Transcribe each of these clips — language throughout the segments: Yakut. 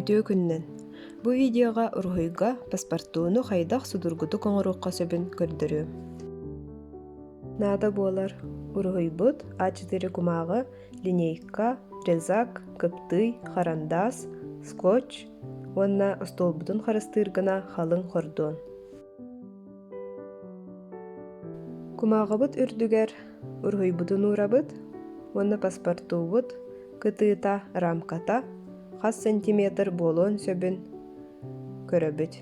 Үтүө күнүнэн! Бу видеоҕа уруһуйга паспортууну хайдах судургутук оҥоруохха сөбүн көрдөрүөм. Наада буолар уруһуйбут А4 кумааҕы, линейка, резак, кыптыый, харандаас, скотч уонна остуолбутун харыстыыр гына халыҥ хордуон. Кумааҕыбыт үрдүгэр уруһуйбутун уурабыт уонна паспортуубут кытыыта, рамката хас сантиметр буолуон сөбүн көрөбүт.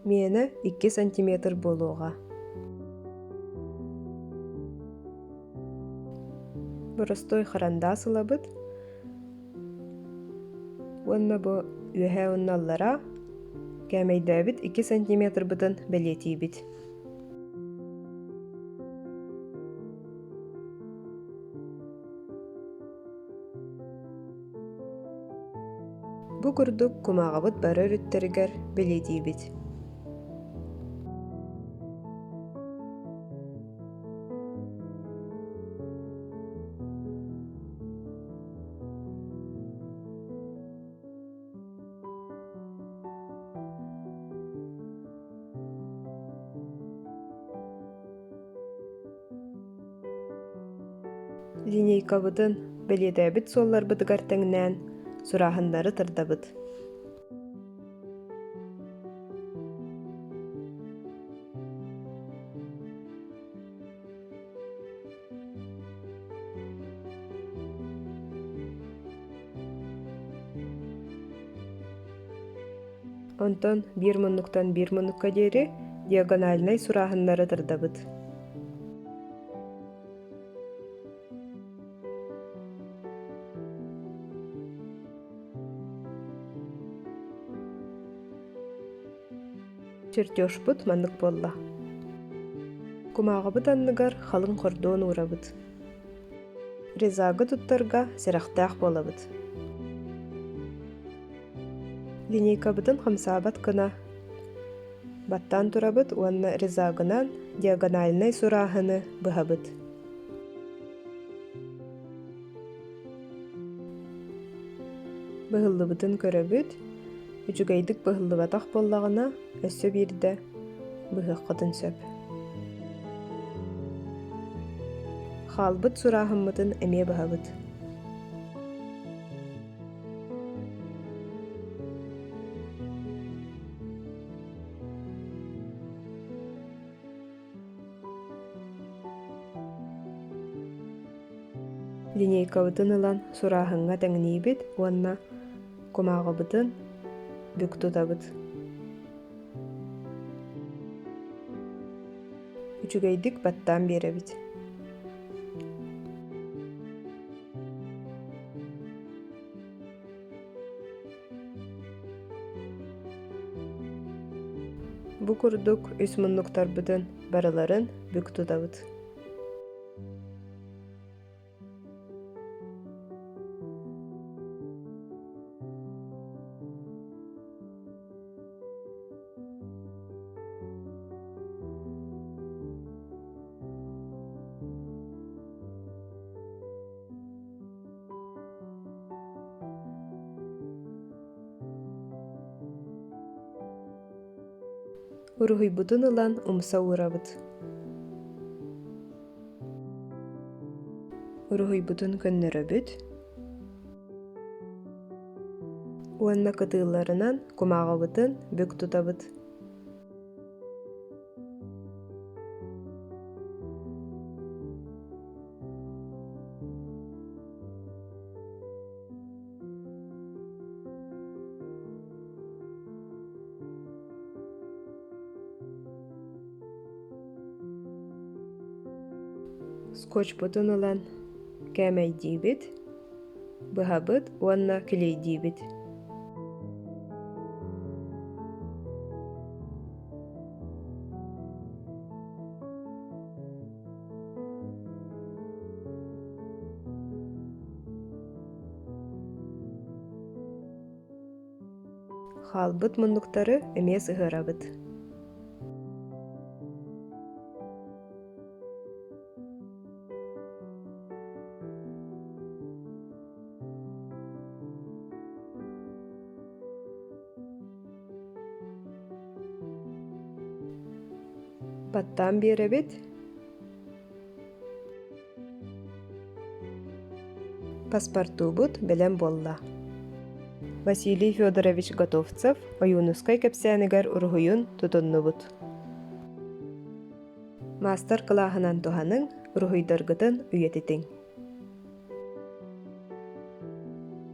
Миэнэ 2 сантиметр буолуоҕа. Боростуой харандаас ылабыт уонна бу үөһээ уонна аллараа кээмэйдээбит 2 сантиметрбытын бэлиэтиибит. Бу курдук кумааҕыбыт бары өрүттэригэр бэлиэтиибит. Линейкабытын бэлиэтээбит суолларбытыгар тэҥнээн сурааһыннары тардабыт. Онтон биир муннуктан биир муннукка диэри диагональнай сурааһыннары тардабыт. Чертежпут маннык буолла. Кумааҕыбыт анныгар халыҥ хордуон уурабыт. Резагы туттарга сэрэхтээх буолабыт. Линейкабытын хамсаабат гына баттаан турабыт уонна резагынан диагональнай сурааһыны быһабыт. Быһыллыбытын көрөбүт. Үчүгэйдик быһыллыбатах буоллаҕына, өссө биирдэ быһыаххытын сөп. Хаалбыт сурааһыммытын эмиэ быһабыт. Линейкабытын ылан сурааһыҥҥа тэҥниибит уонна кумааҕыбытын бүк тутабыт. Үчүгэйдик баттаан биэрэбит. Бу курдук үс муннуктарбытын барыларын бүк тутабыт. Уруһуйбутун ылан умса уурабыт. Уруһуйбутун көннөрөбүт уонна кытыыларынан кумааҕыбытын бүк тутабыт. Скотчпутун ылан кээмэйдиибит, быһабыт уонна килиэйдиибит. Хаалбыт муннуктары эмиэ сыһыарабыт. Баттаан биэрэбит. Паспортуубут бэлэм буолла. Василий Федорович Готовцев Ойуунускай кэпсээнигэр уруһуйун тутуннубут. Маастар-кылааһынан туһаныҥ, уруһуйдаргытын үйэтитиҥ.